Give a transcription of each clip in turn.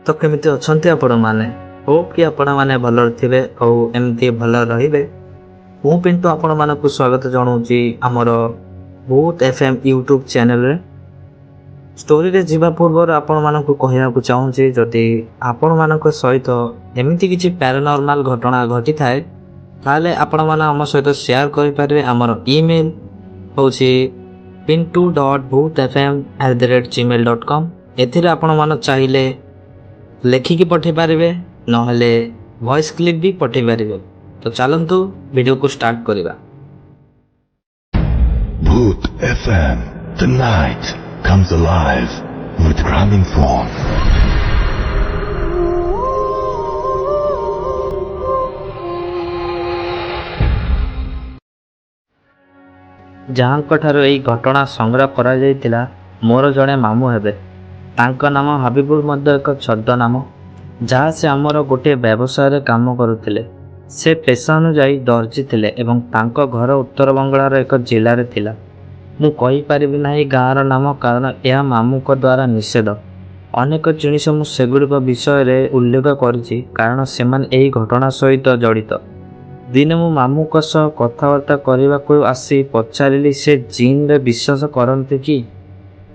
ତ କେମିତି ଅଛନ୍ତି ଆପଣମାନେ? ହୋପ୍ କି ଆପଣମାନେ ଭଲରେ ଥିବେ ଆଉ ଏମିତି ଭଲରେ ରହିବେ। ମୁଁ ପିଣ୍ଟୁ ଆପଣମାନଙ୍କୁ ସ୍ୱାଗତ ଜଣାଉଛି ଆମର ଭୂତ ଏଫ୍ ଏମ୍ ୟୁଟ୍ୟୁବ୍ ଚ୍ୟାନେଲରେ। ଷ୍ଟୋରିରେ ଯିବା ପୂର୍ବରୁ ଆପଣମାନଙ୍କୁ କହିବାକୁ ଚାହୁଁଛି, ଯଦି ଆପଣମାନଙ୍କ ସହିତ ଏମିତି କିଛି ପ୍ୟାରାନର୍ମାଲ ଘଟଣା ଘଟିଥାଏ, ତାହେଲେ ଆପଣମାନେ ଆମ ସହିତ ସେୟାର କରିପାରିବେ। ଆମର ଇମେଲ୍ ହେଉଛି pintu.bhootfm@gmail.com। ଏଥିରେ ଆପଣମାନେ ଚାହିଁଲେ ଲେଖିକି ପଠାଇ ପାରିବେ, ନହେଲେ ଭଏସ୍ କ୍ଲିପ୍ ବି ପଠାଇ ପାରିବେ। ତ ଚାଲନ୍ତୁ, ଭିଡ଼ିଓକୁ ଷ୍ଟାର୍ଟ କରିବା। Bhoot FM. The night comes alive with Grameenphone. ଯାହାଙ୍କଠାରୁ ଏହି ଘଟଣା ସଂଗ୍ରହ କରାଯାଇଥିଲା, ମୋର ଜଣେ ମାମୁଁ ହେବେ। ତାଙ୍କ ନାମ ହାବିବୁର ମଧ୍ୟ ଏକ ଛଦ୍ମନାମ, ଯାହା ସେ ଆମର ଗୋଟିଏ ବ୍ୟବସାୟରେ କାମ କରୁଥିଲେ। ସେ ପେଶା ଅନୁଯାୟୀ ଦର୍ଜି ଥିଲେ ଏବଂ ତାଙ୍କ ଘର ଉତ୍ତର ବଙ୍ଗଳାର ଏକ ଜିଲ୍ଲାରେ ଥିଲା। ମୁଁ କହିପାରିବି ନାହିଁ ଗାଁର ନାମ, କାରଣ ଏହା ମାମୁଁଙ୍କ ଦ୍ୱାରା ନିଷେଧ। ଅନେକ ଜିନିଷ ମୁଁ ସେଗୁଡ଼ିକ ବିଷୟରେ ଉଲ୍ଲେଖ କରିଛି, କାରଣ ସେମାନେ ଏହି ଘଟଣା ସହିତ ଜଡ଼ିତ। ଦିନେ ମୁଁ ମାମୁଁଙ୍କ ସହ କଥାବାର୍ତ୍ତା କରିବାକୁ ଆସି ପଚାରିଲି, ସେ ଜିନ୍ରେ ବିଶ୍ୱାସ କରନ୍ତି କି?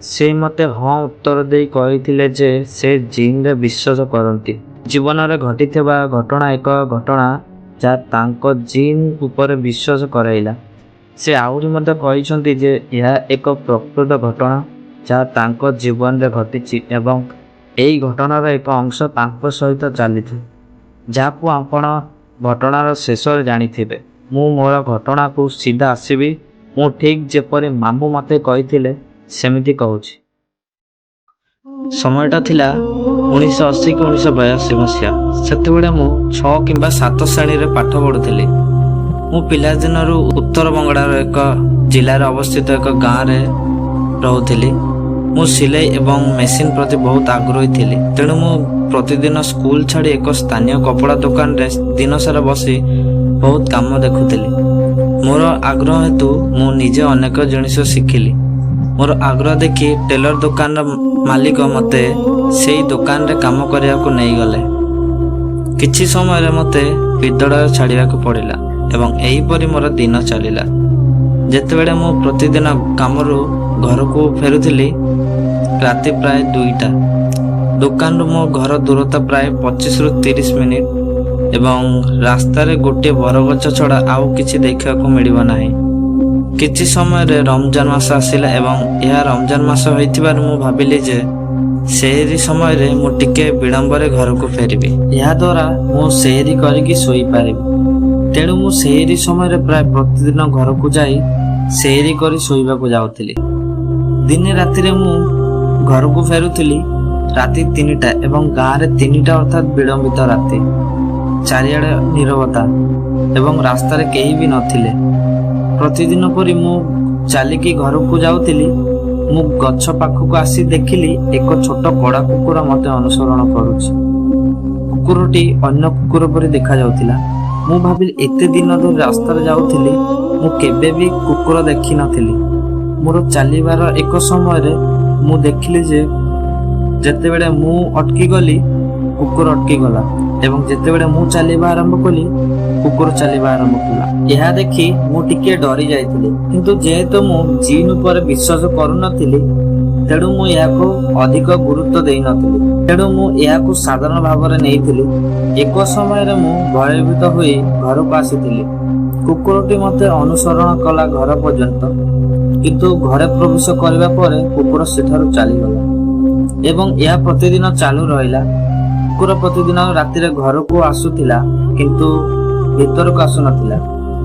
ସେ ମୋତେ ହଁ ଉତ୍ତର ଦେଇ କହିଥିଲେ ଯେ ସେ ଜିନ୍ରେ ବିଶ୍ୱାସ କରନ୍ତି। ଜୀବନରେ ଘଟିଥିବା ଘଟଣା ଏକ ଘଟଣା ଯାହା ତାଙ୍କ ଜିନ୍ ଉପରେ ବିଶ୍ୱାସ କରାଇଲା। ସେ ଆହୁରି ମଧ୍ୟ କହିଛନ୍ତି ଯେ ଏହା ଏକ ପ୍ରକୃତ ଘଟଣା, ଯାହା ତାଙ୍କ ଜୀବନରେ ଘଟିଛି ଏବଂ ଏହି ଘଟଣାର ଏକ ଅଂଶ ତାଙ୍କ ସହିତ ଚାଲିଛି, ଯାହାକୁ ଆପଣ ଘଟଣାର ଶେଷରେ ଜାଣିଥିବେ। ମୁଁ ମୋର ଘଟଣାକୁ ସିଧା ଆସିବି। ମୁଁ ଠିକ୍ ଯେପରି ମାମୁଁ ମୋତେ କହିଥିଲେ, ସେମିତି କହୁଛି। ସମୟଟା ଥିଲା 1980 କି 1982 ମସିହା। ସେତେବେଳେ ମୁଁ 6 କିମ୍ବା 7 ଶ୍ରେଣୀରେ ପାଠ ପଢ଼ୁଥିଲି। ମୁଁ ପିଲାଦିନରୁ ଉତ୍ତର ବଙ୍ଗଳାର ଏକ ଜିଲ୍ଲାରେ ଅବସ୍ଥିତ ଏକ ଗାଁରେ ରହୁଥିଲି। ମୁଁ ସିଲେଇ ଏବଂ ମେସିନ୍ ପ୍ରତି ବହୁତ ଆଗ୍ରହୀ ଥିଲି। ତେଣୁ ମୁଁ ପ୍ରତିଦିନ ସ୍କୁଲ ଛାଡ଼ି ଏକ ସ୍ଥାନୀୟ କପଡ଼ା ଦୋକାନରେ ଦିନସାରା ବସି ବହୁତ କାମ ଦେଖୁଥିଲି। ମୋର ଆଗ୍ରହ ହେତୁ ମୁଁ ନିଜେ ଅନେକ ଜିନିଷ ଶିଖିଲି। ମୋର ଆଗ୍ରହ ଦେଖି ଟେଲର ଦୋକାନର ମାଲିକ ମୋତେ ସେଇ ଦୋକାନରେ କାମ କରିବାକୁ ନେଇଗଲେ। କିଛି ସମୟରେ ମୋତେ ବିଦ୍ୟାଳୟ ଛାଡ଼ିବାକୁ ପଡ଼ିଲା ଏବଂ ଏହିପରି ମୋର ଦିନ ଚାଲିଲା। ଯେତେବେଳେ ମୁଁ ପ୍ରତିଦିନ କାମରୁ ଘରକୁ ଫେରୁଥିଲି, ରାତି ପ୍ରାୟ 2ଟା। ଦୋକାନରୁ ମୋ ଘର ଦୂରତା ପ୍ରାୟ 25ରୁ 30 ମିନିଟ୍ ଏବଂ ରାସ୍ତାରେ ଗୋଟିଏ ବରଗଛ ଛଡ଼ା ଆଉ କିଛି ଦେଖିବାକୁ ମିଳିବ ନାହିଁ। କିଛି ସମୟରେ ରମଜାନ ମାସ ଆସିଲା ଏବଂ ଏହା ରମଜାନ ମାସ ହୋଇଥିବାରୁ ମୁଁ ଭାବିଲି ଯେ ସେହେରି ସମୟରେ ମୁଁ ଟିକେ ବିଳମ୍ବରେ ଘରକୁ ଫେରିବି। ଏହାଦ୍ୱାରା ମୁଁ ସେହେରି କରିକି ଶୋଇପାରିବି। ତେଣୁ ମୁଁ ସେହେରି ସମୟରେ ପ୍ରାୟ ପ୍ରତିଦିନ ଘରକୁ ଯାଇ ସେହେରି କରି ଶୋଇବାକୁ ଯାଉଥିଲି। ଦିନେ ରାତିରେ ମୁଁ ଘରକୁ ଫେରୁଥିଲି। ରାତି 3ଟା ଏବଂ ଗାଁରେ 3ଟା ଅର୍ଥାତ୍ ବିଳମ୍ବିତ ରାତି। ଚାରିଆଡ଼େ ନୀରବତା ଏବଂ ରାସ୍ତାରେ କେହି ବି ନଥିଲେ। ପ୍ରତିଦିନ ପରି ମୁଁ ଚାଲିକି ଘରକୁ ଯାଉଥିଲି। ମୁଁ ଗଛ ପାଖକୁ ଆସି ଦେଖିଲି, ଏକ ଛୋଟ କଳା କୁକୁର ମୋତେ ଅନୁସରଣ କରୁଛି। କୁକୁରଟି ଅନ୍ୟ କୁକୁର ପରି ଦେଖାଯାଉଥିଲା। ମୁଁ ଭାବିଲି, ଏତେ ଦିନ ଧରି ରାସ୍ତାରେ ଯାଉଥିଲି, ମୁଁ କେବେ ବି କୁକୁର ଦେଖିନଥିଲି। ମୋର ଚାଲିବାର ଏକ ସମୟରେ ମୁଁ ଦେଖିଲି ଯେ ଯେତେବେଳେ ମୁଁ ଅଟକି ଗଲି, କୁକୁର ଅଟକି ଗଲା ଏବଂ ଯେତେବେଳେ ମୁଁ ଚାଲିବା ଆରମ୍ଭ କଲି, କୁକୁର ଚାଲିବା ଆରମ୍ଭ କଲା। ଏହା ଦେଖି ମୁଁ ଟିକିଏ ଡରି ଯାଇଥିଲି, କିନ୍ତୁ ଯେହେତୁ ମୁଁ ଜିନ୍ ଉପରେ ବିଶ୍ୱାସ କରୁନଥିଲି, ତେଣୁ ମୁଁ ଏହାକୁ ଅଧିକ ଗୁରୁତ୍ୱ ଦେଇନଥିଲି। ତେଣୁ ମୁଁ ଏହାକୁ ସାଧାରଣ ଭାବରେ ନେଇଥିଲି। ଏକ ସମୟରେ ମୁଁ ଭୟଭୀତ ହୋଇ ଘରକୁ ଆସିଥିଲି। କୁକୁରଟି ମୋତେ ଅନୁସରଣ କଲା ଘର ପର୍ଯ୍ୟନ୍ତ, କିନ୍ତୁ ଘରେ ପ୍ରବେଶ କରିବା ପରେ କୁକୁର ସେଠାରୁ ଚାଲିଗଲା ଏବଂ ଏହା ପ୍ରତିଦିନ ଚାଲୁ ରହିଲା। କୁକୁର ପ୍ରତିଦିନ ରାତିରେ ଘରକୁ ଆସୁଥିଲା, କିନ୍ତୁ ଭିତରକୁ ଆସୁନଥିଲା।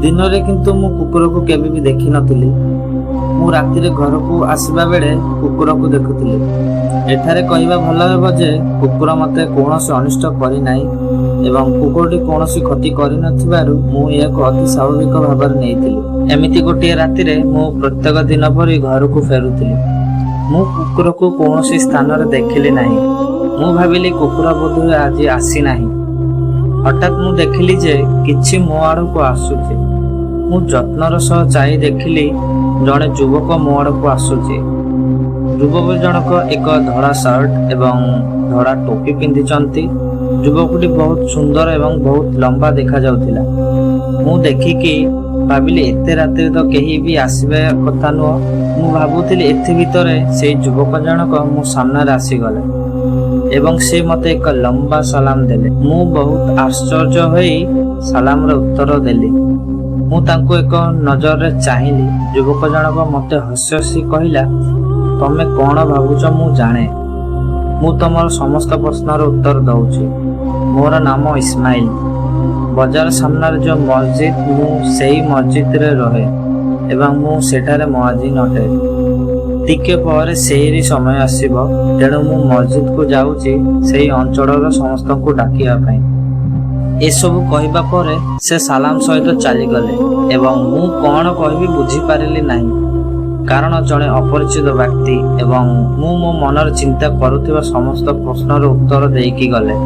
ଦିନରେ କିନ୍ତୁ ମୁଁ କୁକୁରକୁ କେବେ ବି ଦେଖିନଥିଲି। ମୁଁ ରାତିରେ ଘରକୁ ଆସିବା ବେଳେ କୁକୁରକୁ ଦେଖୁଥିଲି। ଏଠାରେ କହିବା ଭଲ ହେବ ଯେ କୁକୁର ମୋତେ କୌଣସି ଅନିଷ୍ଟ କରିନାହିଁ ଏବଂ କୁକୁରଟି କୌଣସି କ୍ଷତି କରିନଥିବାରୁ ମୁଁ ଏହାକୁ ଅତି ସ୍ୱାଭାବିକ ଭାବରେ ନେଇଥିଲି। ଏମିତି ଗୋଟିଏ ରାତିରେ ମୁଁ ପ୍ରତ୍ୟେକ ଦିନ ପରି ଘରକୁ ଫେରୁଥିଲି। ମୁଁ କୁକୁରକୁ କୌଣସି ସ୍ଥାନରେ ଦେଖିଲି ନାହିଁ। ମୁଁ ଭାବିଲି, କୁକୁର ବୋଧହୁଏ ଆଜି ଆସିନାହିଁ। ହଠାତ୍ ମୁଁ ଦେଖିଲି ଯେ କିଛି ମୋ ଆଡ଼କୁ ଆସୁଛି। ମୁଁ ଯତ୍ନର ସହ ଚାହିଁ ଦେଖିଲି, ଜଣେ ଯୁବକ ମୋ ଆଡ଼କୁ ଆସୁଛି। ଯୁବକ ଜଣକ ଏକ ଧଳା ସାର୍ଟ ଏବଂ ଧଳା ଟୋପି ପିନ୍ଧିଛନ୍ତି। ଯୁବକଟି ବହୁତ ସୁନ୍ଦର ଏବଂ ବହୁତ ଲମ୍ବା ଦେଖାଯାଉଥିଲା। ମୁଁ ଦେଖିକି ଭାବିଲି, ଏତେ ରାତିରେ ତ କେହି ବି ଆସିବା କଥା ନୁହଁ। ମୁଁ ଭାବୁଥିଲି, ଏଥି ଭିତରେ ସେଇ ଯୁବକ ଜଣକ ମୋ ସାମ୍ନାରେ ଆସିଗଲେ ଏବଂ ସେ ମୋତେ ଏକ ଲମ୍ବା ସଲାମ ଦେଲେ। ମୁଁ ବହୁତ ଆଶ୍ଚର୍ଯ୍ୟ ହୋଇ ସଲାମର ଉତ୍ତର ଦେଲି। ମୁଁ ତାଙ୍କୁ ଏକ ନଜରରେ ଚାହିଁଲି। ଯୁବକ ଜଣକ ମୋତେ ହସି ହସି କହିଲା, "ତମେ କଣ ଭାବୁଛ ମୁଁ ଜାଣେ। ମୁଁ ତମର ସମସ୍ତ ପ୍ରଶ୍ନର ଉତ୍ତର ଦଉଛି। ମୋର ନାମ ଇସମାଇଲ। ବଜାର ସାମ୍ନାରେ ଯେଉଁ ମସଜିଦ, ମୁଁ ସେଇ ମସଜିଦରେ ରହେ ଏବଂ ମୁଁ ସେଠାରେ ମୁଆଜିନ ଅଟେ। ଟିକେ ପରେ ସେହିରି ସମୟ ଆସିବ, ତେଣୁ ମୁଁ ମସଜିଦକୁ ଯାଉଛି ସେଇ ଅଞ୍ଚଳର ସମସ୍ତଙ୍କୁ ଡାକିବା ପାଇଁ।" ଏସବୁ କହିବା ପରେ ସେ ସାଲାମ ସହିତ ଚାଲିଗଲେ ଏବଂ ମୁଁ କଣ କହିବି ବୁଝିପାରିଲି ନାହିଁ, କାରଣ ଜଣେ ଅପରିଚିତ ବ୍ୟକ୍ତି ଏବଂ ମୁଁ ମୋ ମନରେ ଚିନ୍ତା କରୁଥିବା ସମସ୍ତ ପ୍ରଶ୍ନର ଉତ୍ତର ଦେଇକି ଗଲେ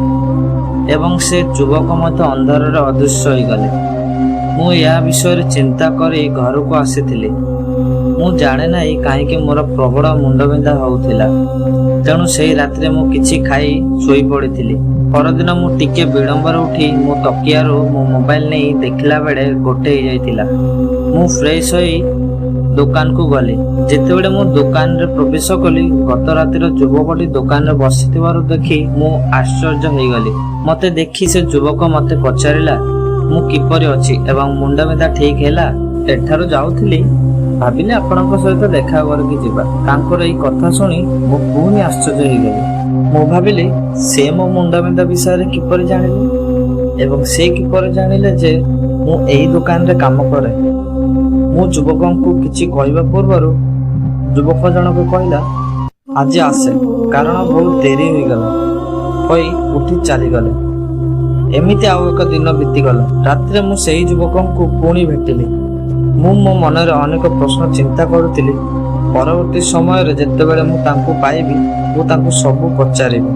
ଏବଂ ସେ ଯୁବକ ମଧ୍ୟ ଅନ୍ଧାରରେ ଅଦୃଶ୍ୟ ହୋଇଗଲେ। ମୁଁ ଏହା ବିଷୟରେ ଚିନ୍ତା କରି ଘରକୁ ଆସିଥିଲି। ମୁଁ ଜାଣେ ନାହିଁ କାହିଁକି ମୋର ପ୍ରବଳ ମୁଣ୍ଡବିନ୍ଧା ହେଉଥିଲା। ତେଣୁ ସେଇ ରାତିରେ ମୁଁ କିଛି ଖାଇ ଶୋଇପଡ଼ିଥିଲି। ପରଦିନ ମୁଁ ଟିକେ ବିଳମ୍ବରେ ଉଠି ମୋ ତକିଆରୁ ମୋ ମୋବାଇଲ ନେଇ ଦେଖିଲା ବେଳେ 1 ହେଇଯାଇଥିଲା। ମୁଁ ଫ୍ରେଶ୍ ହୋଇ ଦୋକାନକୁ ଗଲି। ଯେତେବେଳେ ମୁଁ ଦୋକାନରେ ପ୍ରବେଶ କଲି, ଗତ ରାତିର ଯୁବକଟି ଦୋକାନରେ ବସିଥିବାରୁ ଦେଖି ମୁଁ ଆଶ୍ଚର୍ଯ୍ୟ ହୋଇଗଲି। ମତେ ଦେଖି ସେ ଯୁବକ ମତେ ପଚାରିଲା ମୁଁ କିପରି ଅଛି ଏବଂ ମୁଣ୍ଡବିନ୍ଧା ଠିକ ହେଲା। ଏଠାରୁ ଯାଉଥିଲି, ଭାବିଲି ଆପଣଙ୍କ ସହିତ ଦେଖା କରିକି ଯିବା। ତାଙ୍କର ଏଇ କଥା ଶୁଣି ମୁଁ ପୁଣି ଆଶ୍ଚର୍ଯ୍ୟ ହେଇଗଲି। ମୁଁ ଭାବିଲି, ସେ ମୋ ମୁଣ୍ଡବିନ୍ଧା ବିଷୟରେ କିପରି ଜାଣିଲେ ଏବଂ ସେ କିପରି ଜାଣିଲେ ଯେ ମୁଁ ଏଇ ଦୋକାନରେ କାମ କରେ? ମୁଁ ଯୁବକଙ୍କୁ କିଛି କହିବା ପୂର୍ବରୁ ଯୁବକ ଜଣକ କହିଲା, "ଆଜି ଆସେ, କାରଣ ବହୁତ ଡେରି ହୋଇଗଲା," କହି ଉଠି ଚାଲିଗଲେ। ଏମିତି ଆଉ ଏକ ଦିନ ବିତିଗଲା। ରାତିରେ ମୁଁ ସେଇ ଯୁବକଙ୍କୁ ପୁଣି ଭେଟିଲି। ମୁଁ ମୋ ମନରେ ଅନେକ ପ୍ରଶ୍ନ ଚିନ୍ତା କରୁଥିଲି। ପରବର୍ତ୍ତୀ ସମୟରେ ଯେତେବେଳେ ମୁଁ ତାଙ୍କୁ ପାଇବି, ମୁଁ ତାଙ୍କୁ ସବୁ ପଚାରିବି।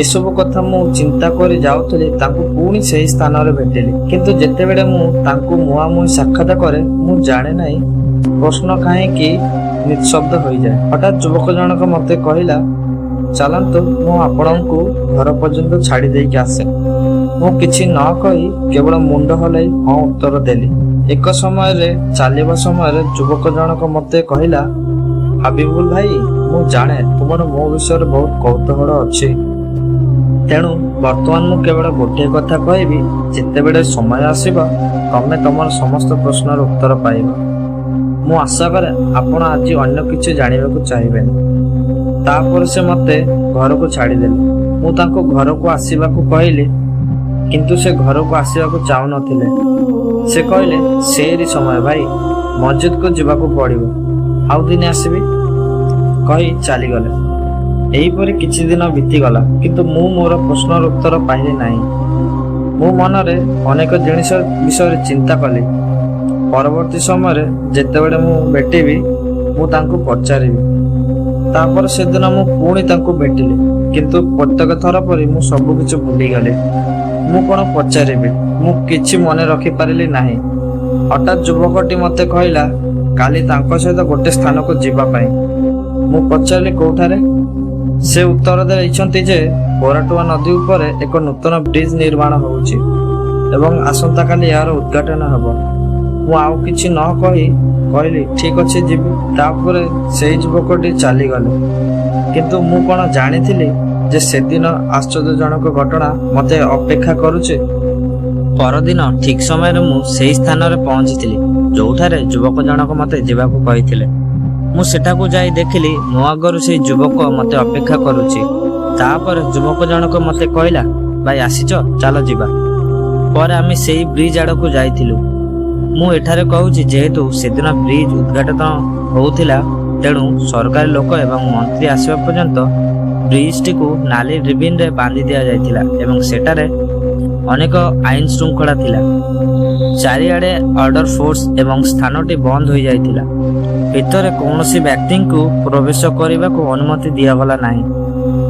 ଏସବୁ କଥା ମୁଁ ଚିନ୍ତା କରି ଯାଉଥିଲି, ତାଙ୍କୁ ପୁଣି ସେହି ସ୍ଥାନରେ ଭେଟିଲି। କିନ୍ତୁ ଯେତେବେଳେ ମୁଁ ତାଙ୍କୁ ମୁହାଁମୁହିଁ ସାକ୍ଷାତ କରେ, ମୁଁ ଜାଣେ ନାହିଁ ପ୍ରଶ୍ନ କାହିଁକି ନିଃଶବ୍ଦ ହୋଇଯାଏ। ହଠାତ୍ ଯୁବକ ଜଣକ ମୋତେ କହିଲା, "ଚାଲନ୍ତୁ, ମୁଁ ଆପଣଙ୍କୁ ଘର ପର୍ଯ୍ୟନ୍ତ ଛାଡ଼ି ଦେଇକି ଆସେ।" ମୁଁ କିଛି ନ କହି କେବଳ ମୁଣ୍ଡ ହଲାଇ ହଁ ଉତ୍ତର ଦେଲି। ଏକ ସମୟରେ ଚାଲିବା ସମୟରେ ଯୁବକ ଜଣକ ମୋତେ କହିଲା, "ହାବିବୁଲ ଭାଇ, ମୁଁ ଜାଣେ ତୁମର ମୋ ବିଷୟରେ ବହୁତ କୌତୂହଳ ଅଛି। ତେଣୁ ବର୍ତ୍ତମାନ ମୁଁ କେବଳ ଗୋଟିଏ କଥା କହିବି। ଯେତେବେଳେ ସମୟ ଆସିବ, ତମେ ତମର ସମସ୍ତ ପ୍ରଶ୍ନର ଉତ୍ତର ପାଇବ। ମୁଁ ଆଶା କରେ ଆପଣ ଆଜି ଅନ୍ୟ କିଛି ଜାଣିବାକୁ ଚାହିଁବେନି।" ତାପରେ ସେ ମୋତେ ଘରକୁ ଛାଡ଼ିଦେଲେ। ମୁଁ ତାଙ୍କୁ ଘରକୁ ଆସିବାକୁ କହିଲି, କିନ୍ତୁ ସେ ଘରକୁ ଆସିବାକୁ ଚାହୁଁନଥିଲେ। ସେ କହିଲେ, "ସେହରି ସମୟ ଭାଇ, ମସଜିଦକୁ ଯିବାକୁ ପଡ଼ିବ। ଆଉ ଦିନେ ଆସିବି," କହି ଚାଲିଗଲେ। ଏହିପରି କିଛି ଦିନ ବିତିଗଲା, କିନ୍ତୁ ମୁଁ ମୋର ପ୍ରଶ୍ନର ଉତ୍ତର ପାଇଲି ନାହିଁ। ମୁଁ ମନରେ ଅନେକ ଜିନିଷ ବିଷୟରେ ଚିନ୍ତା କଲି। ପରବର୍ତ୍ତୀ ସମୟରେ ଯେତେବେଳେ ମୁଁ ଭେଟିବି, ମୁଁ ତାଙ୍କୁ ପଚାରିବି। ତାପରେ ସେଦିନ ମୁଁ ପୁଣି ତାଙ୍କୁ ଭେଟିଲି, କିନ୍ତୁ ପ୍ରତ୍ୟେକ ଥର ପରି ମୁଁ ସବୁ କିଛି ଭୁଲିଗଲି। ମୁଁ କଣ ପଚାରିବି, ମୁଁ କିଛି ମନେ ରଖିପାରିଲି ନାହିଁ। ହଠାତ୍ ଯୁବକଟି ମୋତେ କହିଲା କାଲି ତାଙ୍କ ସହିତ ଗୋଟେ ସ୍ଥାନକୁ ଯିବା ପାଇଁ। ମୁଁ ପଚାରିଲି, କୋଉଠାରେ? ସେ ଉତ୍ତର ଦେଇଛନ୍ତି ଯେ କୋରାଟୁଆ ନଦୀ ଉପରେ ଏକ ନୂତନ ବ୍ରିଜ ନିର୍ମାଣ ହେଉଛି ଏବଂ ଆସନ୍ତାକାଲି ଏହାର ଉଦ୍ଘାଟନ ହେବ। ମୁଁ ଆଉ କିଛି ନ କହି କହିଲି, "ଠିକ ଅଛି, ଯିବି।" ତାପରେ ସେଇ ଯୁବକଟି ଚାଲିଗଲେ। କିନ୍ତୁ ମୁଁ କଣ ଜାଣିଥିଲି ଯେ ସେଦିନ ଆଶ୍ଚର୍ଯ୍ୟଜନକ ଘଟଣା ମୋତେ ଅପେକ୍ଷା କରୁଛି? ପରଦିନ ଠିକ ସମୟରେ ମୁଁ ସେଇ ସ୍ଥାନରେ ପହଞ୍ଚିଥିଲି, ଯୋଉଠାରେ ଯୁବକ ଜଣକ ମୋତେ ଯିବାକୁ କହିଥିଲେ। ମୁଁ ସେଠାକୁ ଯାଇ ଦେଖିଲି, ମୋ ଆଗରୁ ସେଇ ଯୁବକ ମୋତେ ଅପେକ୍ଷା କରୁଛି। ତାପରେ ଯୁବକ ଜଣକ ମୋତେ କହିଲା, "ଭାଇ, ଆସିଛ, ଚାଲ ଯିବା।" ପରେ ଆମେ ସେଇ ବ୍ରିଜ ଆଡ଼କୁ ଯାଇଥିଲୁ। ମୁଁ ଏଠାରେ କହୁଛି, ଯେହେତୁ ସେଦିନ ବ୍ରିଜ ଉଦ୍ଘାଟନ ହେଉଥିଲା, ତେଣୁ ସରକାରୀ ଲୋକ ଏବଂ ମନ୍ତ୍ରୀ ଆସିବା ପର୍ଯ୍ୟନ୍ତ ବ୍ରିଜଟିକୁ ନାଲି ରିବିନରେ ବାନ୍ଧି ଦିଆଯାଇଥିଲା ଏବଂ ସେଠାରେ ଅନେକ ଆଇନ ଶୃଙ୍ଖଳା ଥିଲା। ଚାରିଆଡ଼େ ଅର୍ଡର ଫୋର୍ସ ଏବଂ ସ୍ଥାନଟି ବନ୍ଦ ହୋଇଯାଇଥିଲା। ଭିତରେ କୌଣସି ବ୍ୟକ୍ତିଙ୍କୁ ପ୍ରବେଶ କରିବାକୁ ଅନୁମତି ଦିଆଗଲା ନାହିଁ।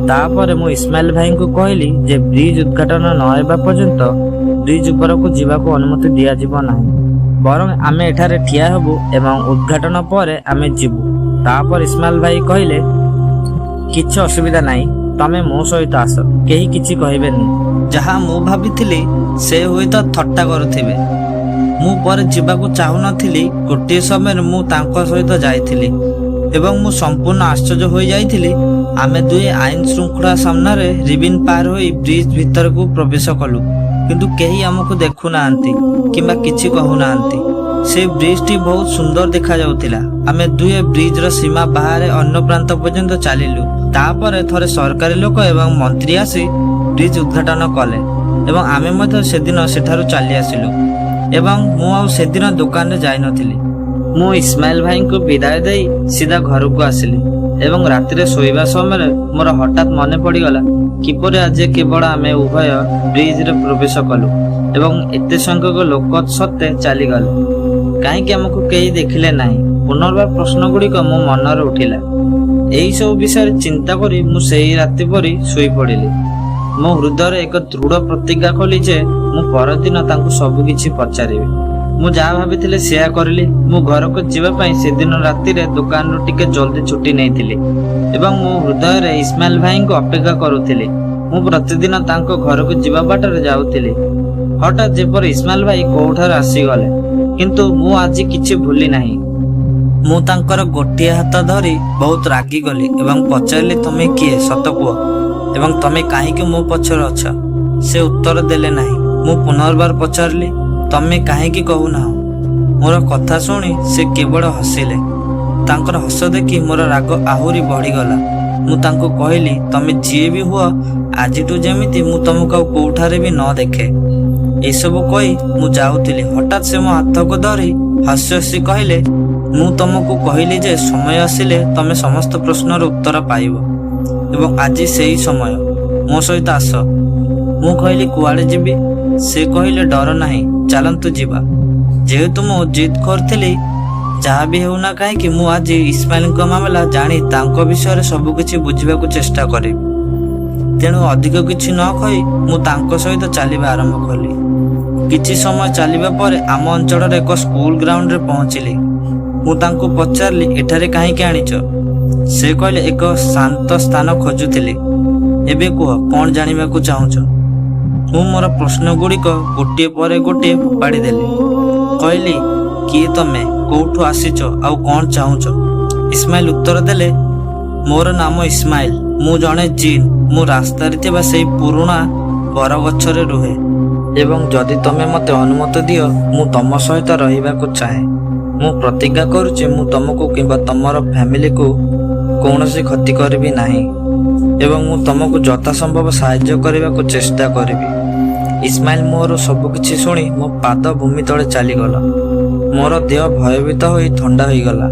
ତାପରେ ମୁଁ ଇସମାଇଲ ଭାଇଙ୍କୁ କହିଲି ଯେ ବ୍ରିଜ ଉଦ୍ଘାଟନ ନ ହେବା ପର୍ଯ୍ୟନ୍ତ ବ୍ରିଜ ଉପରକୁ ଯିବାକୁ ଅନୁମତି ଦିଆଯିବ ନାହିଁ, ବରଂ ଆମେ ଏଠାରେ ଠିଆ ହେବୁ ଏବଂ ଉଦ୍ଘାଟନ ପରେ ଆମେ ଯିବୁ। ତାପରେ ଇସମାଇଲ ଭାଇ କହିଲେ, "କିଛି ଅସୁବିଧା ନାହିଁ। ତମେ ମୋ ସହିତ ଆସ, କେହି କିଛି କହିବେନି। ଯାହା ମୁଁ ଭାବିଥିଲି, ସେ ହୁଏତ ଥଟ୍ଟା କରୁଥିବେ। ମୁଁ ପରେ ଯିବାକୁ ଚାହୁଁନଥିଲି। ଗୋଟିଏ ସମୟରେ ମୁଁ ତାଙ୍କ ସହିତ ଯାଇଥିଲି ଏବଂ ମୁଁ ସମ୍ପୂର୍ଣ୍ଣ ଆଶ୍ଚର୍ଯ୍ୟ ହୋଇଯାଇଥିଲି। ଆମେ ଦୁହେଁ ଆଇନ ଶୃଙ୍ଖଳା ସାମ୍ନାରେ ରିବିନ୍ ପାର ହୋଇ ବ୍ରିଜ ଭିତରକୁ ପ୍ରବେଶ କଲୁ, କିନ୍ତୁ କେହି ଆମକୁ ଦେଖୁନାହାନ୍ତି କିମ୍ବା କିଛି କହୁନାହାନ୍ତି। ସେ ବ୍ରିଜଟି ବହୁତ ସୁନ୍ଦର ଦେଖାଯାଉଥିଲା। ଆମେ ଦୁହେଁ ବ୍ରିଜର ସୀମା ବାହାରେ ଅନ୍ୟ ପ୍ରାନ୍ତ ପର୍ଯ୍ୟନ୍ତ ଚାଲିଲୁ। ତାପରେ ଥରେ ସରକାରୀ ଲୋକ ଏବଂ ମନ୍ତ୍ରୀ ଆସି ବ୍ରିଜ ଉଦ୍ଘାଟନ କଲେ ଏବଂ ଆମେ ମଧ୍ୟ ସେଦିନ ସେଠାରୁ ଚାଲି ଆସିଲୁ ଏବଂ ମୁଁ ଆଉ ସେଦିନ ଦୋକାନରେ ଯାଇନଥିଲି। ମୁଁ ଇସମାଇଲ ଭାଇଙ୍କୁ ବିଦାୟ ଦେଇ ସିଧା ଘରକୁ ଆସିଲି ଏବଂ ରାତିରେ ଶୋଇବା ସମୟରେ ମୋର ହଠାତ୍ ମନେ ପଡ଼ିଗଲା କିପରି ଆଜି କେବଳ ଆମେ ଉଭୟ ବ୍ରିଜରେ ପ୍ରବେଶ କଲୁ ଏବଂ ଏତେ ସଂଖ୍ୟକ ଲୋକ ସତ୍ତ୍ୱେ ଚାଲିଗଲେ। କାହିଁକି ଆମକୁ କେହି ଦେଖିଲେ ନାହିଁ? ପୁନର୍ବାର ପ୍ରଶ୍ନ ଗୁଡ଼ିକ ମୋ ମନରେ ଉଠିଲା। ଏହିସବୁ ବିଷୟରେ ଚିନ୍ତା କରି ମୁଁ ସେହି ରାତି ପରି ଶୋଇପଡ଼ିଲି। ମୋ ହୃଦୟରେ ଏକ ଦୃଢ଼ ପ୍ରତିଜ୍ଞା କଲି ଯେ ମୁଁ ପରଦିନ ତାଙ୍କୁ ସବୁ କିଛି ପଚାରିବି। ମୁଁ ଯାହା ଭାବିଥିଲି ସେୟା କରିଲି। ମୁଁ ଘରକୁ ଯିବା ପାଇଁ ସେଦିନ ରାତିରେ ଦୋକାନରୁ ଟିକେ ଜଲ୍ଦି ଛୁଟି ନେଇଥିଲି ଏବଂ ମୋ ହୃଦୟରେ ଇସମାଇଲ ଭାଇଙ୍କୁ ଅପେକ୍ଷା କରୁଥିଲି। ମୁଁ ପ୍ରତିଦିନ ତାଙ୍କ ଘରକୁ ଯିବା ବାଟରେ ଯାଉଥିଲି। ହଠାତ୍ ଯେପରି ଇସମାଇଲ ଭାଇ କୋଉଠାରୁ ଆସିଗଲେ। କିନ୍ତୁ ମୁଁ ଆଜି କିଛି ଭୁଲି ନାହିଁ। ମୁଁ ତାଙ୍କର ଗୋଟିଏ ହାତ ଧରି ବହୁତ ରାଗିଗଲି ଏବଂ ପଚାରିଲି, "ତୁମେ କିଏ? ସତ କୁହ ଏବଂ ତମେ କାହିଁକି ମୋ ପଛରେ ଅଛ?" ସେ ଉତ୍ତର ଦେଲେ ନାହିଁ। ମୁଁ ପୁନର୍ବାର ପଚାରିଲି, "ତମେ କାହିଁକି କହୁନାହ?" ମୋର କଥା ଶୁଣି ସେ କେବଳ ହସିଲେ। ତାଙ୍କର ହସ ଦେଖି ମୋର ରାଗ ଆହୁରି ବଢିଗଲା। ମୁଁ ତାଙ୍କୁ କହିଲି, "ତମେ ଯିଏ ବି ହୁଅ, ଆଜିଠୁ ଯେମିତି ମୁଁ ତମକୁ ଆଉ କୋଉଠାରେ ବି ନ ଦେଖେ।" ଏସବୁ କହି ମୁଁ ଯାଉଥିଲି, ହଠାତ୍ ସେ ମୋ ହାତକୁ ଧରି ହସି ହସି କହିଲେ, "ମୁଁ ତମକୁ କହିଲି ଯେ ସମୟ ଆସିଲେ ତମେ ସମସ୍ତ ପ୍ରଶ୍ନର ଉତ୍ତର ପାଇବ ଏବଂ ଆଜି ସେଇ ସମୟ। ମୋ ସହିତ ଆସ।" ମୁଁ କହିଲି, "କୁଆଡ଼େ ଯିବି?" ସେ କହିଲେ, "ଡର ନାହିଁ, ଚାଲନ୍ତୁ ଯିବା।" ଯେହେତୁ ମୁଁ ଜିଦ୍ କରିଥିଲି, ଯାହା ବି ହେଉନା କାହିଁକି ମୁଁ ଆଜି ଇସମାଇଲଙ୍କ ମାମଲା ଜାଣି ତାଙ୍କ ବିଷୟରେ ସବୁକିଛି ବୁଝିବାକୁ ଚେଷ୍ଟା କରିବି, ତେଣୁ ଅଧିକ କିଛି ନ କହି ମୁଁ ତାଙ୍କ ସହିତ ଚାଲିବା ଆରମ୍ଭ କଲି। କିଛି ସମୟ ଚାଲିବା ପରେ ଆମ ଅଞ୍ଚଳର ଏକ ସ୍କୁଲ ଗ୍ରାଉଣ୍ଡରେ ପହଞ୍ଚିଲି। ମୁଁ ତାଙ୍କୁ ପଚାରିଲି, "ଏଠାରେ କାହିଁକି ଆଣିଛ?" ସେ କହିଲେ, "ଏକ ଶାନ୍ତ ସ୍ଥାନ ଖୋଜୁଥିଲି। ଏବେ କୁହ, କ'ଣ ଜାଣିବାକୁ ଚାହୁଁଛ?" ମୁଁ ମୋର ପ୍ରଶ୍ନ ଗୁଡ଼ିକ ଗୋଟିଏ ପରେ ଗୋଟିଏ ଫୋପାଡ଼ି ଦେଲି। କହିଲି, "କିଏ ତମେ? କୋଉଠୁ ଆସିଛ ଆଉ କ'ଣ ଚାହୁଁଛ?" ଇସମାଇଲ ଉତ୍ତର ଦେଲେ, "ମୋର ନାମ ଇସମାଇଲ। ମୁଁ ଜଣେ ଜିନ୍। ମୁଁ ରାସ୍ତାରେ ଥିବା ସେଇ ପୁରୁଣା ବରଗଛରେ ରୁହେ ଏବଂ ଯଦି ତମେ ମୋତେ ଅନୁମତି ଦିଅ, ମୁଁ ତମ ସହିତ ରହିବାକୁ ଚାହେଁ। ମୁଁ ପ୍ରତିଜ୍ଞା କରୁଛି, ମୁଁ ତମକୁ କିମ୍ବା ତମର ଫ୍ୟାମିଲିକୁ କୌଣସି କ୍ଷତି କରିବି ନାହିଁ ଏବଂ ମୁଁ ତମକୁ ଯଥାସମ୍ଭବ ସାହାଯ୍ୟ କରିବାକୁ ଚେଷ୍ଟା କରିବି।" ଇସମାଇଲ ମୋର ସବୁକିଛି ଶୁଣି ମୋ ପାଦ ଭୂମି ତଳେ ଚାଲିଗଲା। ମୋର ଦେହ ଭୟଭୀତ ହୋଇ ଥଣ୍ଡା ହୋଇଗଲା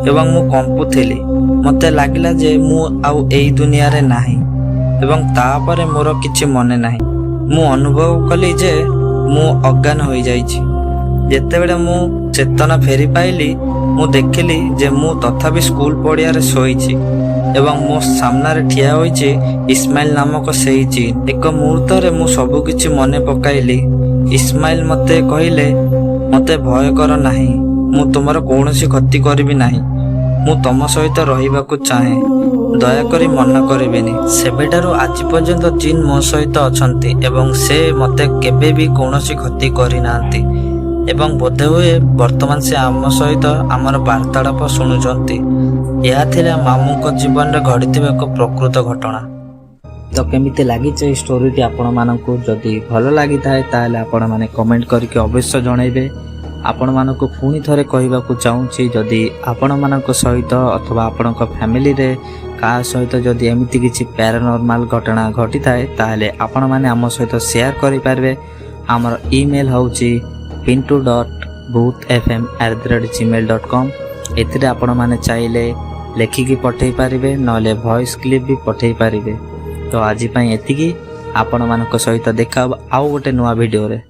ଏବଂ ମୁଁ କମ୍ପୁଥିଲି। ମୋତେ ଲାଗିଲା ଯେ ମୁଁ ଆଉ ଏଇ ଦୁନିଆରେ ନାହିଁ ଏବଂ ତାପରେ ମୋର କିଛି ମନେ ନାହିଁ। ମୁଁ ଅନୁଭବ କଲି ଯେ ମୁଁ ଅଜ୍ଞାନ ହୋଇଯାଇଛି। ଯେତେବେଳେ ମୁଁ ଚେତନା ଫେରି ପାଇଲି, ମୁଁ ଦେଖିଲି ଯେ ମୁଁ ତଥାପି ସ୍କୁଲ ପଡ଼ିଆରେ ଶୋଇଛି ଏବଂ ମୋ ସାମ୍ନାରେ ଠିଆ ହୋଇଛି ଇସମାଇଲ ନାମକ ସେଇ ଜିନ୍। ଏକ ମୁହୂର୍ତ୍ତରେ ମୁଁ ସବୁକିଛି ମନେ ପକାଇଲି। ଇସମାଇଲ ମୋତେ କହିଲେ, "ମୋତେ ଭୟ କର ନାହିଁ। ମୁଁ ତୁମର କୌଣସି କ୍ଷତି କରିବି ନାହିଁ। ମୁଁ ତମ ସହିତ ରହିବାକୁ ଚାହେଁ। ଦୟାକରି ମନା କରିବେନି।" ସେବେଠାରୁ ଆଜି ପର୍ଯ୍ୟନ୍ତ ଜିନ୍ ମୋ ସହିତ ଅଛନ୍ତି ଏବଂ ସେ ମୋତେ କେବେ ବି କୌଣସି କ୍ଷତି କରିନାହାନ୍ତି ଏବଂ ବୋଧହୁଏ ବର୍ତ୍ତମାନ ସେ ଆମ ସହିତ ଆମର ବାର୍ତ୍ତାଳାପ ଶୁଣୁଛନ୍ତି। ଏହା ଥିଲା ମାମୁଙ୍କ ଜୀବନରେ ଘଟିଥିବା ଏକ ପ୍ରକୃତ ଘଟଣା। ତ କେମିତି ଲାଗିଛି ଏଇ ଷ୍ଟୋରିଟି ଆପଣମାନଙ୍କୁ? ଯଦି ଭଲ ଲାଗିଥାଏ, ତାହେଲେ ଆପଣମାନେ କମେଣ୍ଟ କରିକି ଅବଶ୍ୟ ଜଣାଇବେ। ଆପଣମାନଙ୍କୁ ପୁଣି ଥରେ କହିବାକୁ ଚାହୁଁଛି, ଯଦି ଆପଣମାନଙ୍କ ସହିତ ଅଥବା ଆପଣଙ୍କ ଫ୍ୟାମିଲିରେ କାହା ସହିତ ଯଦି ଏମିତି କିଛି ପ୍ୟାରାନର୍ମାଲ ଘଟଣା ଘଟିଥାଏ, ତାହେଲେ ଆପଣମାନେ ଆମ ସହିତ ସେୟାର କରିପାରିବେ। ଆମର ଇମେଲ୍ ହେଉଛି pintu.bhootfm@gmail.com। ଏଥିରେ ଆପଣମାନେ ଚାହିଁଲେ ଲେଖିକି ପଠାଇ ପାରିବେ, ନହେଲେ ଭଏସ୍ କ୍ଲିପ୍ ବି ପଠାଇ ପାରିବେ। ତ ଆଜି ପାଇଁ ଏତିକି। ଆପଣମାନଙ୍କ ସହିତ ଦେଖା ହେବ ଆଉ ଗୋଟେ ନୂଆ ଭିଡ଼ିଓରେ।